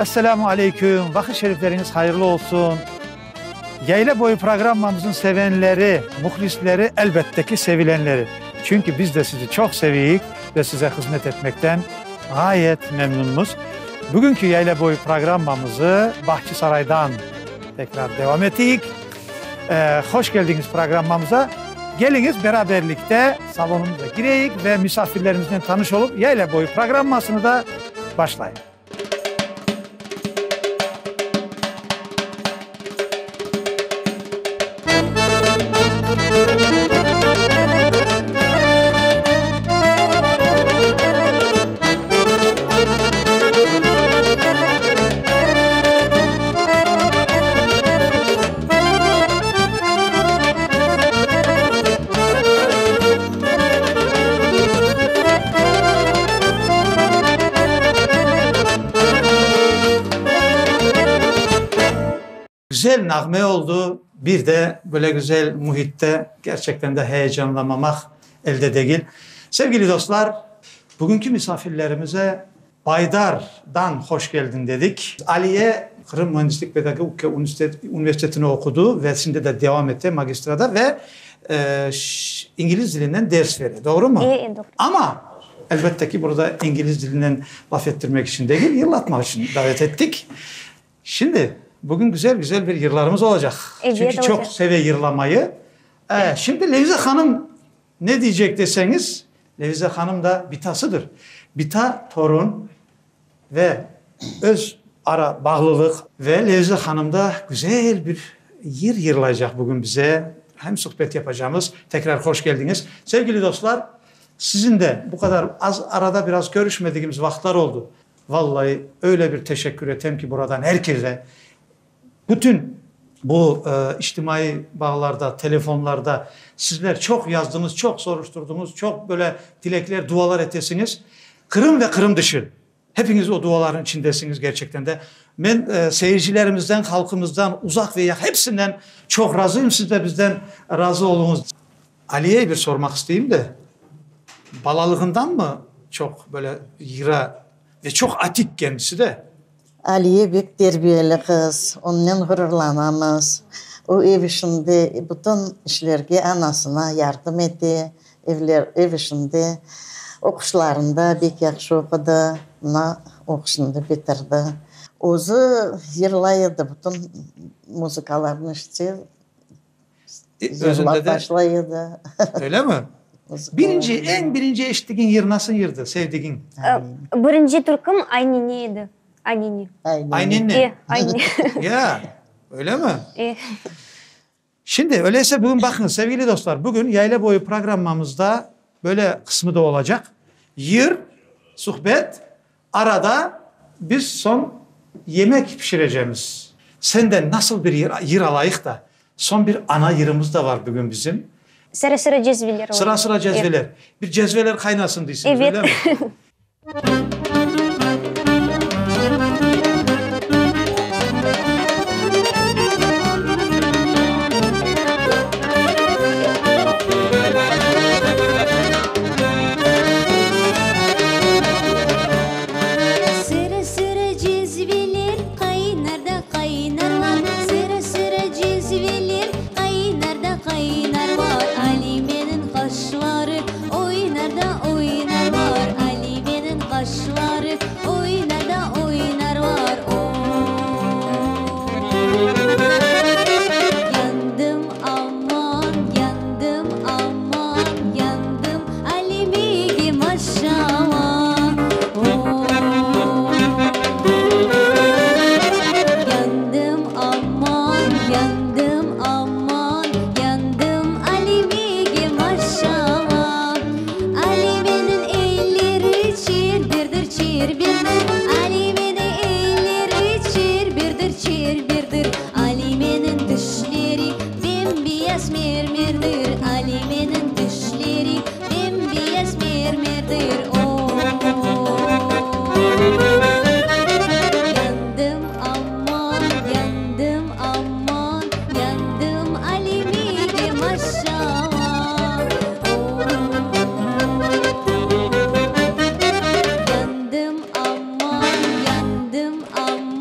Esselamu aleyküm, vaqıt şerifleriñiz hayırlı olsun. Yayla boyu programmamıznıñ sevenleri, muhlisleri, elbette ki, sevilenleri. Çünki biz de sizi çoq seviyik ve size hızmet etmekten ğayet memnunmız. Bugünki Yayla boyu programmamızı Bahçisaraydan tekrar devam eteyik. Hoş keldiñiz programmamıza. Keliñiz, beraberlikte salonımıza kireyik ve misafirlerimiznen tanış olıp, Yayla boyu programmasını da başlayıq. Güzel nağme oldu, bir de böyle güzel mühitte gerçekten de heyecanlanmamaq elde degil. Sevgili dostlar, bugünki misafirlerimize Baydardan hoş keldiñ dedik. Aliye Qırım müendislik pedagogika universitetini oqudı ve şimdi de devam ete magistrada ve İngiliz dilinden ders bere, doğrumı? E, doğru. Amma, elbette ki, burada İngiliz dilinden laf ettirmek içün degil, yırlatmaq içün davet ettik. Şimdi, bugün güzel-güzel bir yırlarımız olacaq. Ebet, Çünki çoq olacaq. seve yırlamayı. E, şimdi Leviza hanım Ne diycek deseñiz, Leviza hanım da bitasıdır. Bita, torun ve öz ara bağlılıq. Ve Leviza hanım da güzel bir yır yırlaycaq bugün bize. Hem suhbet yapacamız. Tekrar hoş keldiñiz. Sevgili dostlar, siziñ de bu qadar az arada biraz körüşmedigimiz vaqıtlar oldu. Vallahi, öyle bir teşekkür etem ki buradan er kese. Bütün bu içtimaiy bağlarda, telefonlarda sizler çoq yazdıñız, çoq soruştırdıñız, çoq böyle tilekler, dualar etesiñiz. Qırım ve Qırım dışı. Hepiñiz o dualarnıñ içindesiñiz gerçekten de. Men seyircilerimizden, halqımızdan, uzaq ve yaqın hepsinden çoq razıyım. Siz de bizden razı oluñız. Aliyeye bir sormaq isteyim de, balalığındanmı çoq böyle yıra ve çoq atik kendisi de? Aliye bek terbiyeli qız, onnen ğururlanamız. O, ev işinde bütün işlerge anasına yardım ete, evler, ev işinde, oquşlarında bek yahşı oqudı, mına oquşını da bitirdi. Özü yırlay edi, bütün muzıkalarnı işite, Özünde de. Başlay edi. Öyle mi? Birinci, eñ birinci eşittigiñ yır nasıl yırdı, sevdigiñ? Birinci türküm Aynene edi. Aynene. Aynene? E, Aynene. Ya, öyle mi? E. Şimdi, öyleyse bugün baqıñız, sevgili dostlar, bugün Yayla boyu programmamızda böyle qısmı da olacaq, yır, suhbet, Arada biz soñ yemek pişirecemiz. Senden nasıl bir yır yır alayıq da, soñ bir ana yırımız da var bugün bizim. Sıra-sıra cezveler olur. Sıra-sıra cezveler. Bir cezveler qaynasın deysiñiz, öyle mi? Evet. Sıra-sıra cezveler qaynar da qaynarlar, Sıra-sıra cezveler qaynar da qaynarlar. Alimeniñ qaşları oynar da oynarlar, Alimeniñ qaşları oynar da oynarlar. O, yandım aman, yandım aman, yandım Alimege maşalla, o. Yandım aman, yandım aman, yandım Alimege maşalla. Alimeniñ elleri çerberdir, çerberdir, Alimeniñ elleri çerberdir, çerberdir, Alimeniñ tişleri bem-beyaz mermerdir, Alimeniñ tişleri bem-beyaz mermerdir, O-o-o. Yandım aman, yandım aman, yandım Alimege maşalla, O-o-o. Yandım aman, yandım aman.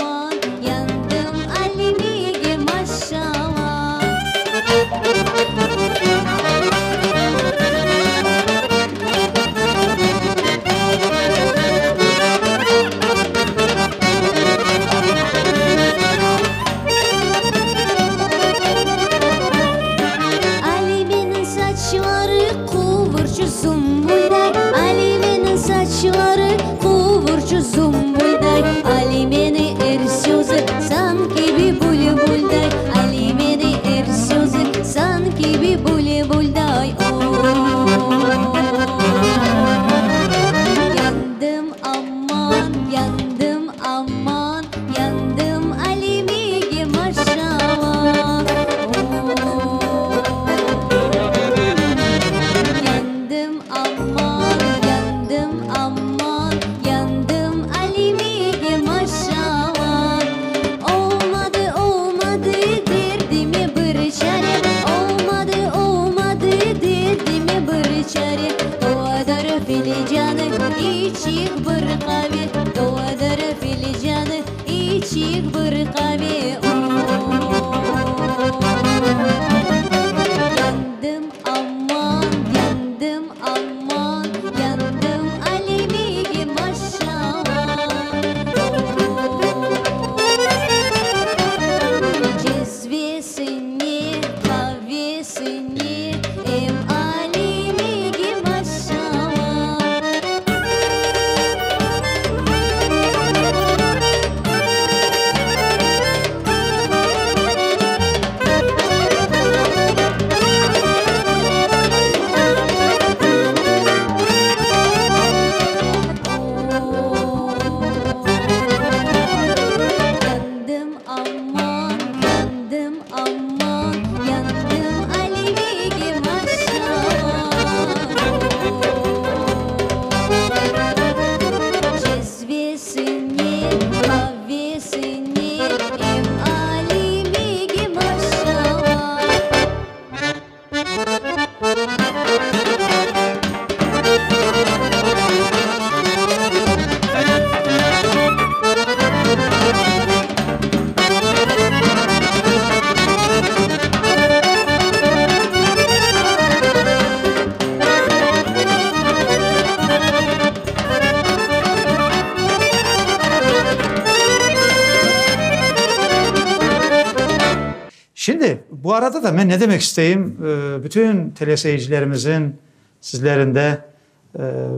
Şimdi bu arada da men ne demek isteyim, bütün teleseyircilerimizin, sizlerin de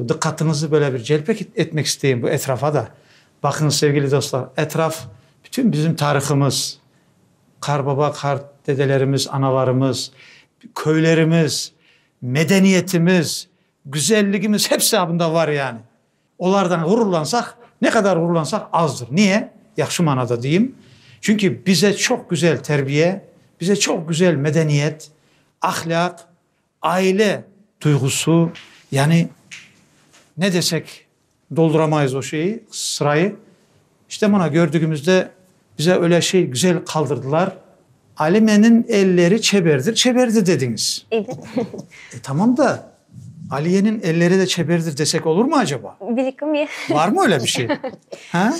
diqqatıñızı böyle bir celp etmek isteyim bu etrafa da. Baqıñız, sevgili dostlar, etraf, bütün bizim tarihımız, qarbaba, qart dedelerimiz, analarımız, köylerimiz, medeniyetimiz, güzelligimiz hepsi bunda var yani. Olardan ğururlansaq, ne qadar ğururlansaq azdır. Niye? Yahşı manada deyim. Çünki bize çoq güzel terbiye, bize çoq güzel medeniyet, ahlâq, aile duyğusu, yani ne desek dolduramayız o şeyi, sırayı. İşte mına gördügümizde bize öyle şey güzel qaldırdılar. Alimeniñ elleri çeberdir, çeberdir dediñiz. Evet. E, tamam da, Aliyeniñ elleri de çeberdir desek olurmı acaba? Belki mi? Varmı öyle bir şey? Ha?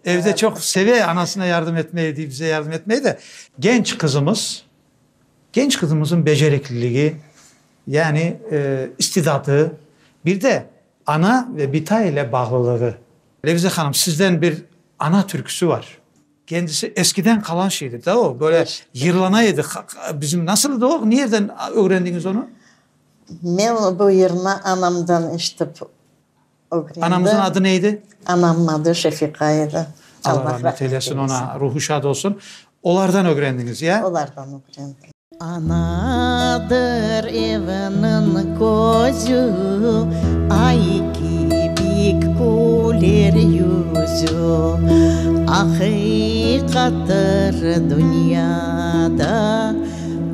Evde çoq seve anasına yardım etmeyi, dey, bize yardım etmeyi de. Genç qızımız, genç qızımızın becerikliligi, yani istidatı, bir de ana ve bita ile bağlılığı. Leviza hanım, sizden bir ana türküsi var. Kendisi eskiden qalan şeydir da o, böyle yırlana edi. Bizim nasıl edi o? Nereden ögrendiñiz onı? Men bu yırnı anamdan eşitip ögrendim. Anamıznıñ adı ne edi? Anamnıñ adı Şefiqa edi. Allah rahmet eylesin ona, ruhu şad olsun. Olardan ögrendiñiz, ya? Olardan ögrendim. Anadır evniñ közü, Ay kibi küler yüzü. Aqiqattır dünyada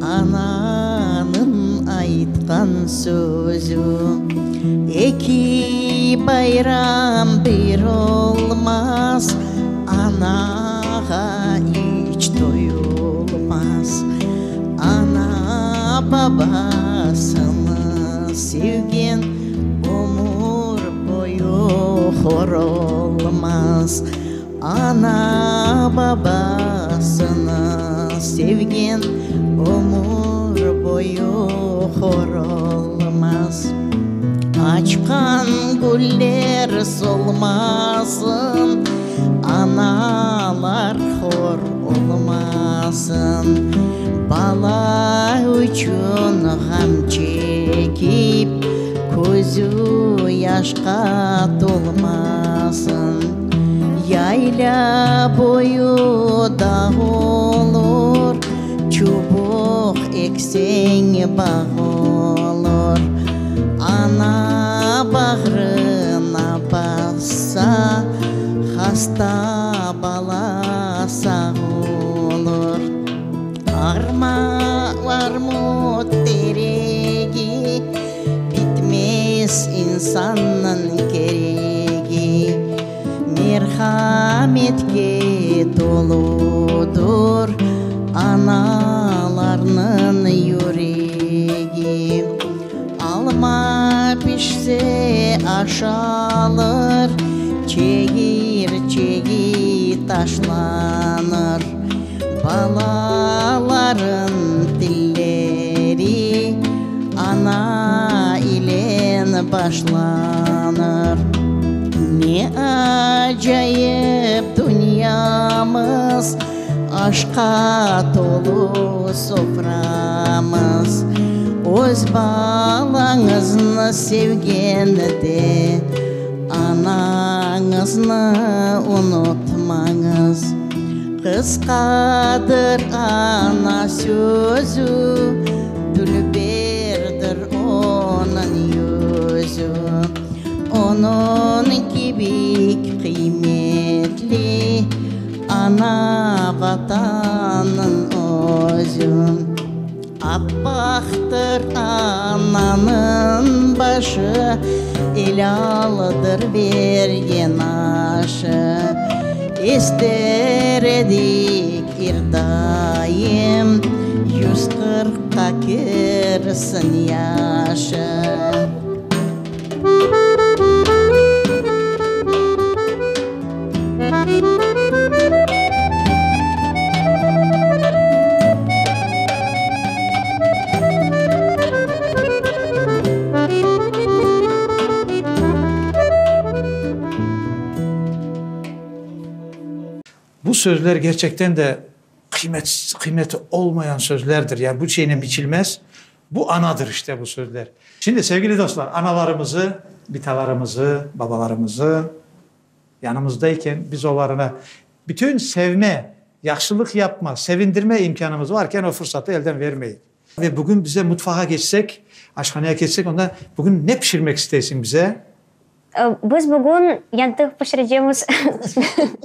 Ananıñ aytqan sözü. Eki bayram bir olmaz, Anağa iç toyulmaz. Ana babasını sevgen ömür boyu hor olmaz. Ana babasını sevgen ömür boyu hor olmaz. Açqan güller solmasın, Analar hor olmasın. Bala içün ğam çekip, Közü yaşqa tolmasın. Yayla boyu dağ olur, Çubuq ekseñ bağ olur. Ana bağrına bassa, Hasta bala sağ olur. Arma, armut teregi, Bitmez insannıñ keregi. Merhametke toludır Analarnıñ yüregi. Alma pişse aşalır, Çegir-çegi taşlanır. Balaların tilleri Ana ilen başlanır. Ne acayip dünyamız, Aşqa tolu soframız. Öz balañıznı sevgende, Anañıznı unutmañız. Qısqadır ana sözü, Dülberdir onıñ yüzü. Onıñ kibi qıymetli Ana Vatannıñ özü. Appaqtır ananıñ başı, Elâlıdır bergen aşı. Ester edik er daim, 140-qa kirsin yaşı. Bu sözler gerçekten de. Qıymet, qıymeti olmayan sözlerdir. Yani bu şeynen biçilmez. Bu anadır işte bu sözler. Şimdi sevgili dostlar, analarımızı, bitalarımızı, babalarımızı yanımızdayken biz olarına bütün sevme, yahşılıq yapma, sevindirme imkânımız varken o fırsatı elden vermeyik. Ve bugün bize mutfağa keçsek, aşhaneye keçsek, onda bugün ne pişirmek isteysiñ bize? Biz bugün yantıq pişirecemiz.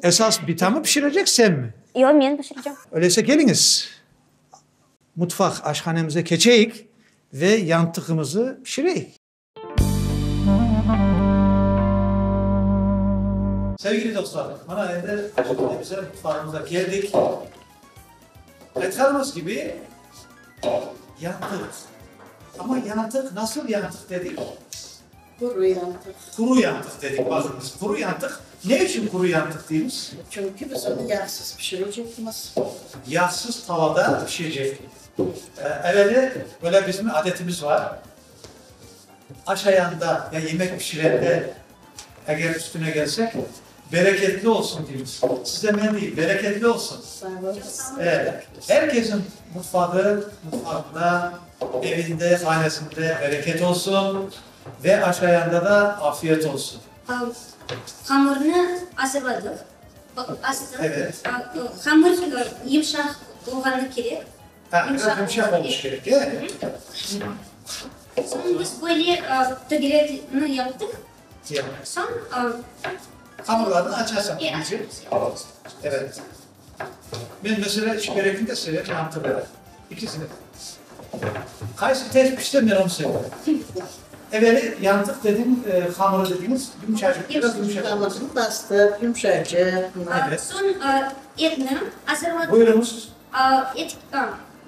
Esas bitamı pişirecek, senmi? Yoq, men pişirecem. Öyleyse keliñiz, mutfaq, aşhanemize keçeyik ve yantığımızı pişireyik. Sevgili dostlar, mana endi bize mutfağımıza keldik. Aytqanımız kibi, yantıq. Amma yantıq nasıl yantıq dedik? Quru yantıq. Quru yantıq dedik, baqıñız, quru yantıq. Ne içün quru yantıq deymiz? Çünki biz onı yağsız pişirecekmiz. Yağsız tavada pişecek. Eveli böyle bizim adetimiz var. Aş ayanda ya yemek pişirende, eger üstüne kelsek, bereketli olsun deymiz. Size men deyim, bereketli olsun. Sağ oluñız. Evet, er kesin mutfağı, mutfağında, evinde, hanesinde bereket olsun ve aş ayanda da afiyet olsun. Hamırnı azırladıq, astıq. Evet. Hamır yımşaq olğanı kerek. Ha, biraz yımşaq olmuş kerek, e? Soñ biz böyle tögerekni yaptıq. Soñ. Hamırlarnı açasıñ, deycek. Evet. Men, meselâ, çiberekni de sevem, mantını da. İkisini de. Qaysı tez pişse, men onı sevem. Eveli yantıq dediñ, hamırı dediñiz, yumşacıq, biraz yumşacıq. Hamırnı bastıq, yumşacıq. Evet. Soñ etni azırladıq. Buyurıñız. Et,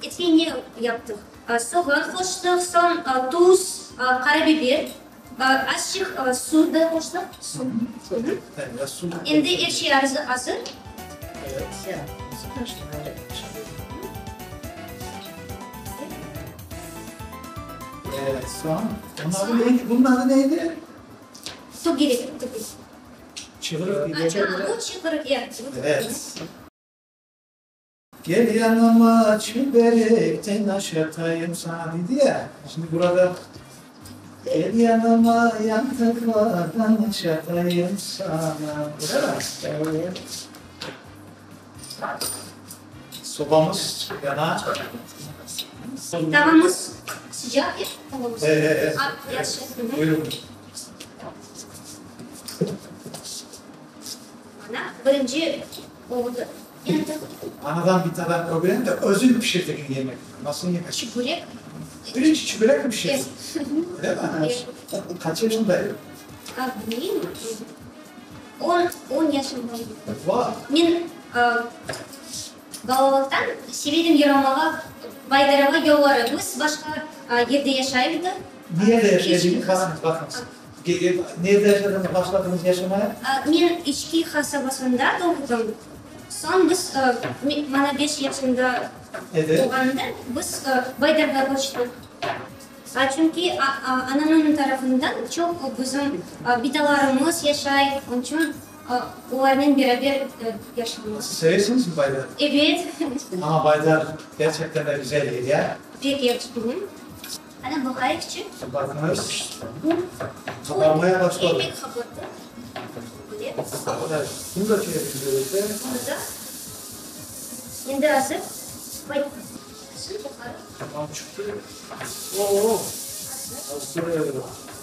etke ne yaptıq? Soğan qoştıq, soñ tuz, qarabiber, azçıq suv da qoştıq, suv. Endi er şey azır. Evet, soñ. Bunıñ adı neydi? Tögerek, tögerek. Çıqırıq. Bu çıqırıq, evet. Gel yanıma, çiberekten aşatayım sana, dedi ya. Şimdi burada Gel yanıma, yantıqlardan aşatayım sana. Öyle mi? Evet. Sobamız yana. Tavamız sıcaq, tavamız. Evet. Yahşı. Buyurın. Ana, birinci oldı. Anadan bitadan ögren de, özüñ pişirdigiñ yemek. Nasıl yemek? Çibörek. Birinci çibörek mi pişirdiñ? Evet. Öyle mi? Qaç yaşında ediñ? Bilmeyim. On, on yaşında edim. Va! Men balalıqtan sevedim yaramağa, Baydarava yolları. Biz başqa yerde yaşay edik. Nerde yaşay ediñiz? Baqıñız, baqıñız. Nerde yaşadıñız, başladıñız yaşamaya? Men İçki qasabasında doğdım. Soñ biz, maña beş yaşında olğanında, biz Baydarğa köçtik. Çünki anamnıñ tarafından çoq bizim bitalarımız yaşay, onıñ içün olarnen beraber yaşaymız. Siz sevesiñizmi Baydarnı? Evet. Amma Baydar gerçekten de güzel yer, ya? Pek yahşı. Ana, baqayıqçı. Baqıñız, qabarmaya başladı. Pek qabardı. Böyle. Evet, bunu da çevirdik böylece. Bunu da. Endi azır. Qoy. Tamam, çıqtı. Oo! Azır,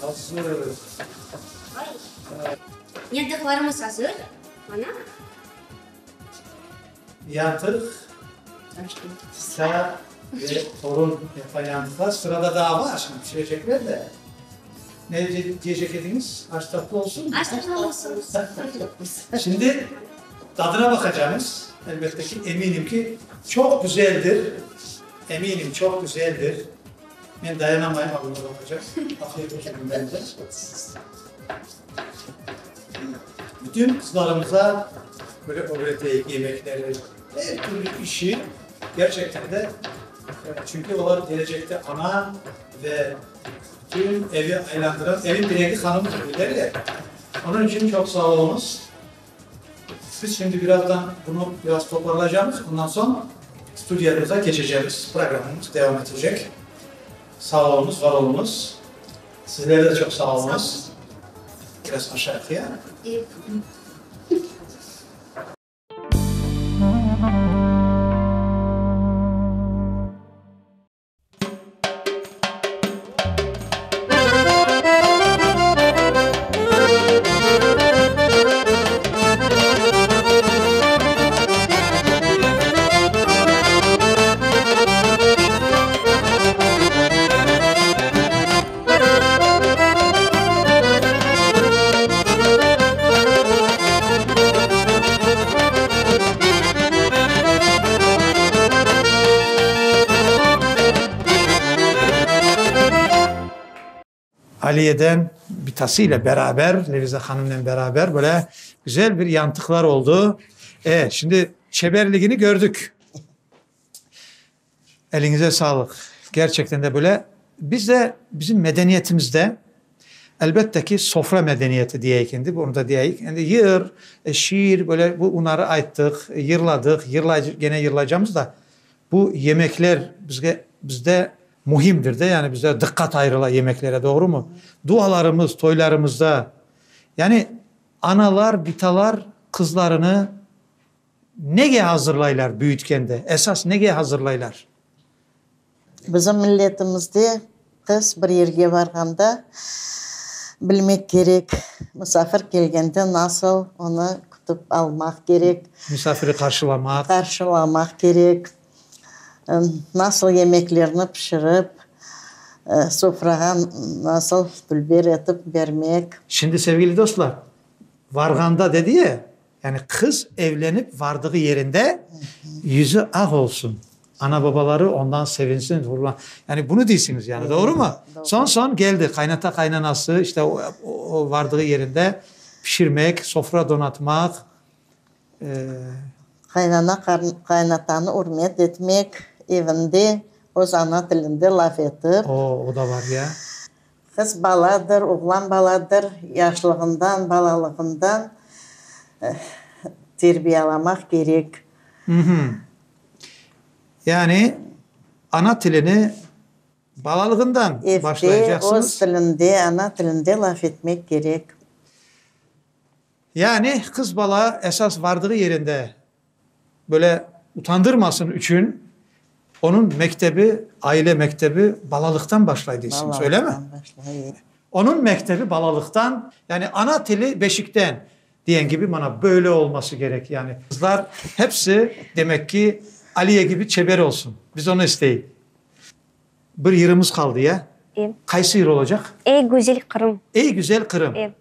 azır. Yantıqlarımız azır. Mana. Yantıq, sa ve torun yapan yantıqlar. Sırada daa bar, şimdi pişirecekler de. Ne diyecek ediñiz? Aş tatlı olsunmı? Aş tatlı olsun. Şimdi tadına baqacamız. Elbette ki, eminim ki, çoq güzeldir. Eminim, çoq güzeldir. Men dayanamayım, ağzıma baqacaq. Afiyet olsun cümlemize. Bütün qızlarımıza böyle ögreteyik yemekleri, er türlü işi, gerçekten de, çünki olar kelecekte ana ve bütün evi aylandıran, evin diregi hanımdır, deyler ya. Onıñ içün çoq sağ oluñız. Biz şimdi birazdan bunı biraz toparlaycamız, ondan soñ. Studiyamıza keçecemiz, programmamız devam etecek. Sağ oluñız, var oluñız. Sizler de çoq sağ oluñız. Biraz aşayıq, ya? Aliyeden bitası ile beraber, Leviza hanımnen beraber böyle güzel bir yantıqlar oldu. E, şimdi çeberligini gördük. Eliñize sağlıq. Gerçekten de böyle. Biz de bizim medeniyetimizde, elbette ki, sofra medeniyeti diyeyik endi, bunı da diyeyik. Endi yır, şiir, böyle bu bunları ayttıq, yırladıq, yırlay, gene yırlaycamız da, bu yemekler bizge, bizde mühimdir de, yani bizde diqqat ayrıla yemeklere, doğrumı? Dualarımız, toylarımızda, yani analar, bitalar qızlarını Nege hazırlaylar büyütkende? Esas nege hazırlaylar? Bizim milletimizde qız bir yerge barğanda bilmek kerek, musafir kelgende nasıl onı kütip almaq kerek. Misafiri qarşılamaq. Qarşılamaq kerek. Nasıl yemeklerni pişirip, sofrağa nasıl dülber etip bermek. Şimdi, sevgili dostlar, varğanda dedi ya, Yani qız evlenip vardığı yerinde yüzü ağ olsun, ana-babaları ondan sevinsin, ğururlan. Yani bunı deysiñiz yani, doğrumı? Soñ, soñ keldi qaynata, qaynanası, işte o, o vardığı yerinde pişirmek, sofra donatmaq, e. Qaynana, qaynatanı ürmet etmek, evinde öz ana tilinde laf etip. O, o da var ya. Qız baladır, oğlan baladır, yaşlığından, balalığından terbiyalamaq kerek. Yani, ana tilini balalığından başlaycaqsıñız. Evde öz tilinde, ana tilinde laf etmek kerek. Yani, qız bala esas vardığı yerinde böyle utandırmasın içün, onıñ mektebi, aile mektebi balalıqtan başlay deysiñiz, öylemi? Balalıqtan başlay. Onıñ mektebi balalıqtan, yani ana tili beşikten diyen kibi, mana böyle olması kerek. Yani qızlar hepsi, demek ki, Aliye kibi çeber olsun. Biz onı isteyik. Bir yırımız qaldı, ya? E. Qaysı yır olacaq? Ey güzel Qırım. Ey güzel Qırım. E.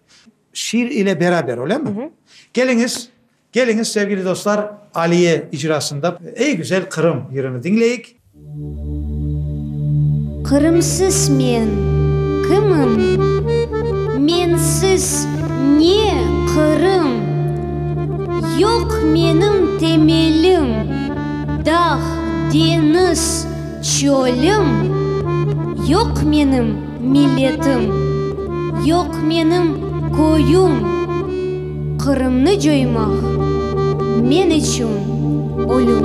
Şiir ile beraber, öylemi? Keliñiz, keliñiz, sevgili dostlar, Aliye icrasında Ey güzel Qırım yırını diñleyik. Qırımsız men kimim? Mensiz ne Qırım? Yoq menim temelim, dağ, deñiz, çölim, Yoq menim milletim, yoq menim köyüm, Qırımnı coymaq men içün ölüm.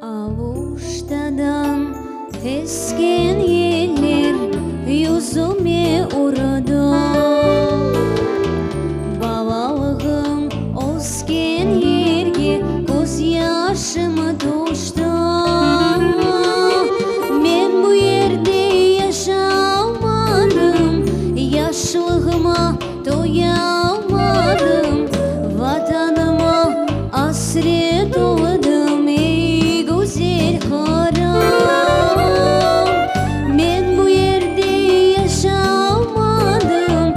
Aluştadan esken yeller yüzüme urdı, Balalığım ösken yerge közyaşım tüşti. Men bu yerde yaşalmadım, Yaşlığıma toyalmadım, Vatanıma asret oldım, ey güzel Qırım. Men bu yerde yaşalmadım.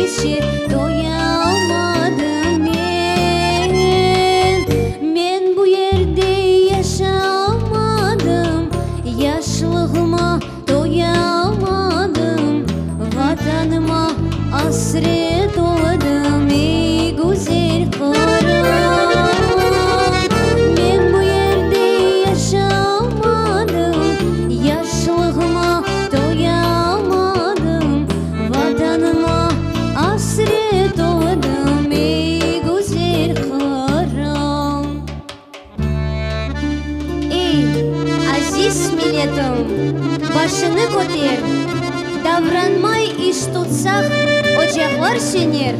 işe toyalmadım men. Men bu yerde yaşalmadım, Yaşlığıma toyalmadım, Vatanıma asret oldım, ey, güzel Qırım. Men bu yerde yaşalmadım, Yaşlığıma toyalmadım, Vatanıma asret oldım, ey, güzel Qırım. Ey, aziz milletim, başını köter, Davranmay iş tutsaq, ocaqlar söner.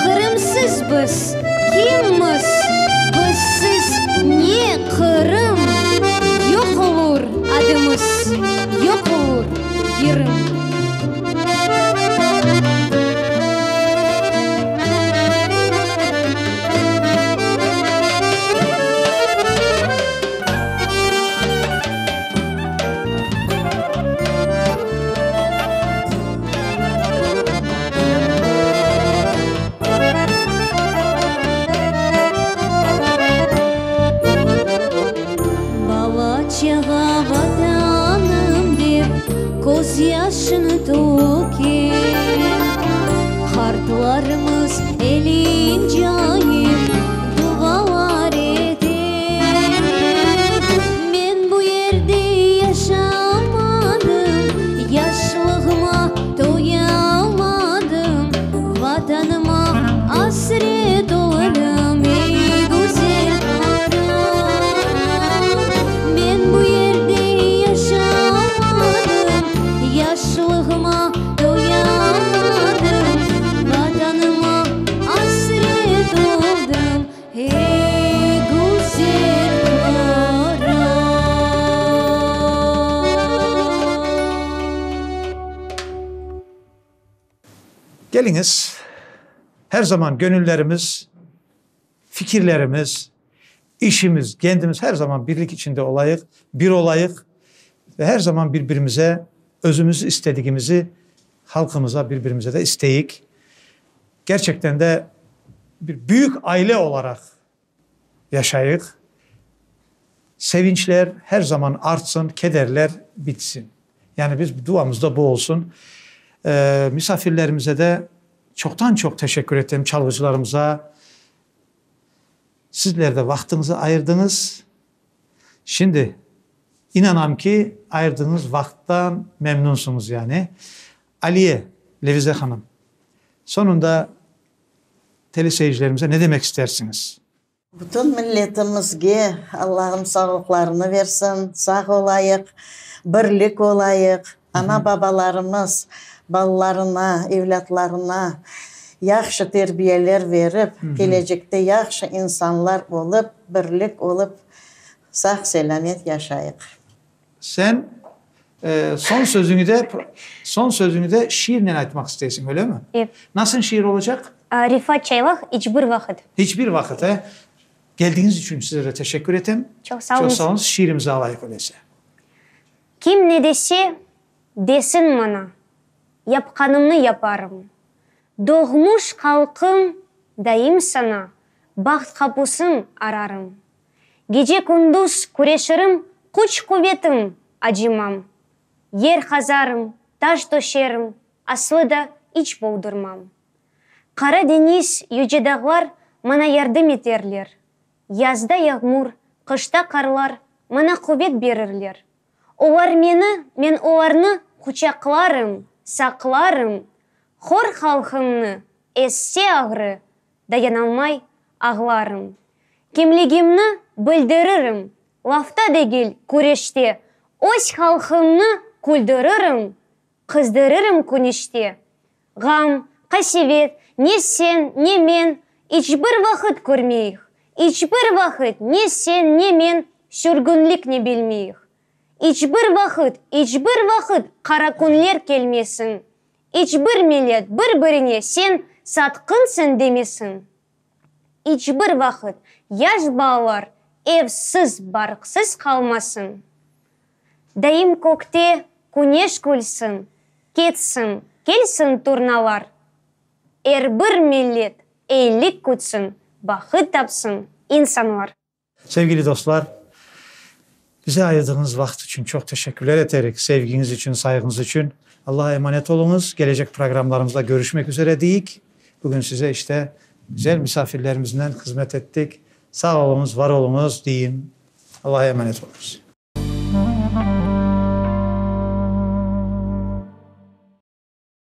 Qırımsız biz kimmiz, bizsiz ne Qırım? Yoq olur adımız, yoq olur yırım. Bala-çağa Vatanım dep közyaşını töke, Qartlarımız elin cayıp dualar ete. Men bu yerde yaşamadım, Yaşlığıma toyalmadım, Vatanıma asret oldım, ey, güzel Qırım. Men bu yerde yaşamadım, Yaşlığıma toyalmadım, Vatanıma asret oldım, ey, güzel Qırım. Keliñiz, her zaman göñüllerimiz, fikirlerimiz, işimiz, kendimiz her zaman birlik içinde olayıq, bir olayıq ve her zaman bir-birimize özümiz istedigimizi halqımıza, bir-birimize de isteyik. Gerçekten de bir büyük aile olaraq yaşayıq. Sevinçler her zaman artsın, kederler bitsin. Yani biz duamız da bu olsun. Misafirlerimize de çoqtan-çoq teşekkür etem, çalğıcılarımıza. Sizler de vaqtıñızı ayırdıñız. Şimdi inanam ki, ayırdığıñız vaqıttan memnunsıñız yani. Aliye, Levize hanım, soñunda teleseyircilerimize ne demek istersiñiz? Bütün milletimizge Allahım sağlıqlarını versin, sağ olayıq, birlik olayıq, ana-babalarımız balalarına, evlâtlarına yahşı terbiyeler verip, kelecekte yahşı insanlar olıp, birlik olıp, sağ-selâmet yaşayıq. Sen soñ sözüñi de, soñ sözüñi de şiirnen aytmaq isteysiñ, öyle mi? Ep. Nasıl şiir olacaq? Refat Çaylaq İç bir vaqıt. İç bir vaqıt, e? Keldiñiz içün sizlere teşekkür etem. Çoq sağ oluñız. Çoq sağ oluñız. Şiirimizi alayıq öyleyse. Kim ne dese, desin maña, yapqanımnı yaparım. Doğmuş halqım, daim saña baht qapusın ararım. Gece-kündüz küreşirim, küç-quvetim acımam. Yer qazarım, taş töşerim, aslı da iç boldurmam. Qara deñiz, yüce dağlar maña yardım eterler. Yazda yağmur, qışta qarlar maña quvet berirler. Olar meni, men olarnı quçaqlarım, saqlarım. Hor halqımnı ezse ağrı, dayanalmay ağlarım. Kimligimni bildiririm, lafta degil, küreşte, Öz halqımnı küldüririm, qızdırırım küneşte. Ğam, qasevet, ne sen, ne men iç bir vaqıt körmeyik, İç bir vaqıt ne sen, ne men sürgünlikni bilmeyik. İç bir vaqıt, iç bir vaqıt qara künler kelmesin, İç bir millet bir-birine sen satqınsıñ demesin. İç bir vaqıt yaş balalar evsiz-barqsız qalmasın. Daim kökte küneş külsin, ketsin, kelsin turnalar. Er bir millet eyilik kütsin, bahıt tapsın, insanlar. Sevgili dostlar, bize ayırdığıñız vaqıt içün çoq teşekkürler eterik, sevgiñiz içün, sayğıñız içün. Allaha emanet oluñız, kelecek programlarımızda körüşmek üzere deyik. Bugün size işte güzel misafirlerimiznen hızmet ettik. Sağ oluñız, var oluñız deyim. Allaha emanet oluñız.